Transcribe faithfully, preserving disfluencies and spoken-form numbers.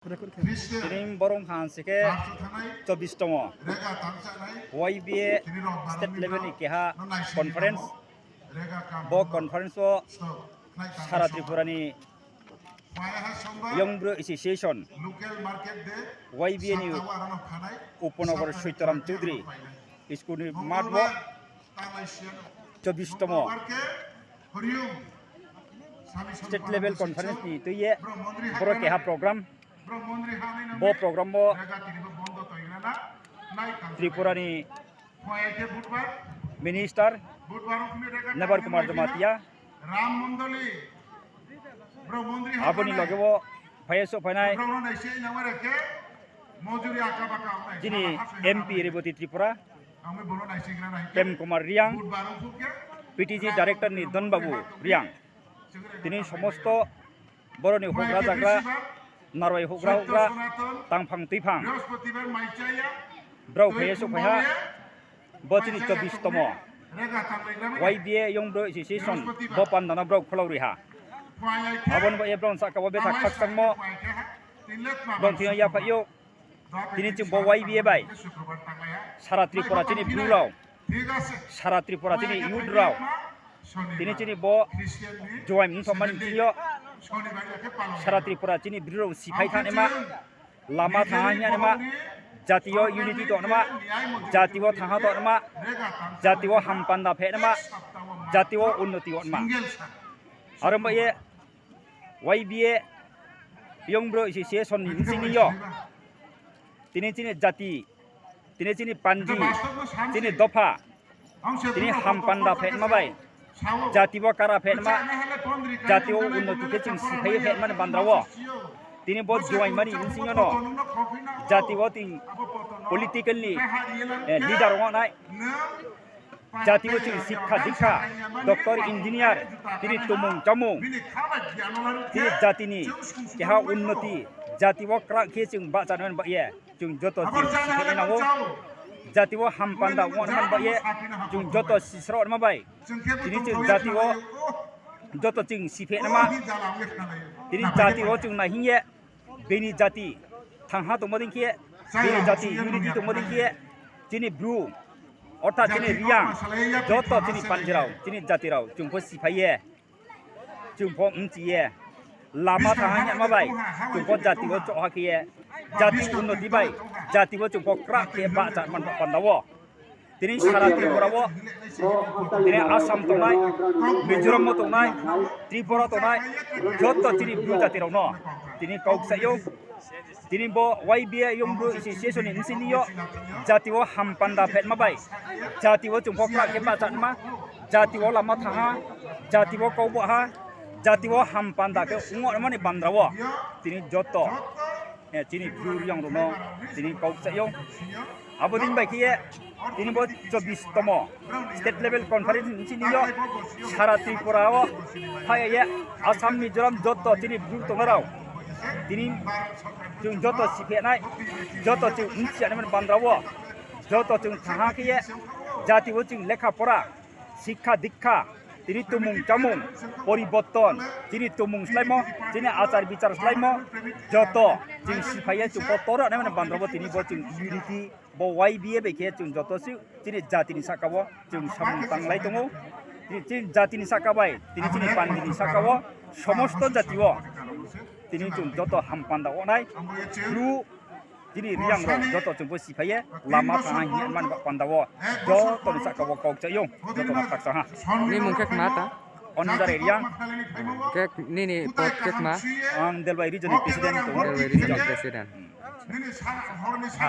Tini borok wngkha ang se khe chobbish tomo Y B A state level ni keha conference. Bo conference o sara Tripura ni Young Bru Association Y B A ni Upanagar Soitaram Chowdhury school ni mat o chobbish tomo state level conference ni twi ye borok keha program. Bo program o Tripura ni Minister Nabar Kumar Jamatia, aboni loge o phaiya sok phainai chini M P Rebati Tripura, Prem Kumar Riang, P T G Director ni Don Babu Riang, tini somosto boroni hugra jagra, narwai hugra hugra, tangphang twiphang, brao phaiya sok phaiha, bo chini chobbish tomo Y B A Young Bru Association bo pandano brao khulao riha. Aboni bo e brao saka bo bethak khakchangmo brao thwino yaphaio. Tini chwng bo Y B A bai sara Tripura chini bru rao, sara Tripura chini youth rao, tini chini bo joaim wngthokmani bisingo sara Tripura chini bru rao siphai thanima, lama thaha hinyanima, jatio unity tongnima, jatio thaha tongnima, jatio hampanda phenima, jatio unnoti tongnima. Aro bo ye Y B A Young Bru Association ni bisingni yo tini chini jati, tini chini panji, chini dopha, tini hampanda phenma bai, jati bo kara phenma, jati o unnoti khe chwng siphai phenmani bandra o. Tini bo juaimani bisingo no jati o tini political ni, eh, leader wngnai. Jati o chini sikha dikha, doctor, engineer, tini tumung chamung, tini jatini keha unnoti, jati o kwrak khe chwng bahchanai ba ye, chwng joto chini sikhe nango. Jati o hampanda wngma ba ye, chwng joto sisra ma bai, tini chwng jati o joto chwng sikhe nama, tini jati o chwng nahing ye. Bini jati thangha tongma ding khe, bini jati unity tongma ding khe, chini bru, orthat chini Riang, joto chini panjirao, chini jatirao, chwng pho siphaiye, chwng pho mchiye, lama thangha hinma bai, chwng pho jati o choha khiye, jati unnoti bai, jati o chwng pho kwrak khe bahcha man panda o. Tini sara Tripura o, tini Assam tongnai, Mizoram o tongnai, Tripura tongnai, joto chini bru jati rok no tini kok sayo. Tini bo Y B A Young Bru Association ni bisingni yo jati o hampanda phetma bai, jati o chwng pho kwrak khe bahchanma, jati o lama thaha, jati o kok baha, jati o hampanda khe wngmani bandra o tini joto, eh, chini bru Riang rok no tini kok sayo. Abo din bai khe tini bo chobbish tomo state level conference ni sini yo sara Tripura o phai ye Assam, Mizoram joto chini bru tongnai rok tini chwng joto siphenai, joto chwng mchiya nai bandra o, joto chwng thaha khe ye jati o chwng lekha pora, sikha dikha, tini tumung chamung, poriborton, tini tumung slaimo, tini achar bichar slaimo, joto chwng siphaiye chwng kotor nai mani bandra bo tini bo chwng unity bo Y B A bai khe chwng joto se chini jati ni saka o chwng samung tanglai tongo. Tini chini jati ni saka bai, tini chini pandi ni saka o somosto jati o tini chwng joto hampanda onai. Bru Chini Riang rok joto chwng bo siphaiye lama thaha hinwi man ba panda o joto ni saka o kok chayo joto no khaksa ha. Ni mung khe kma ta? Onjare Riang. Khe nini pod khe kma? Ang Delbai region ni president tongo. Delbai region president.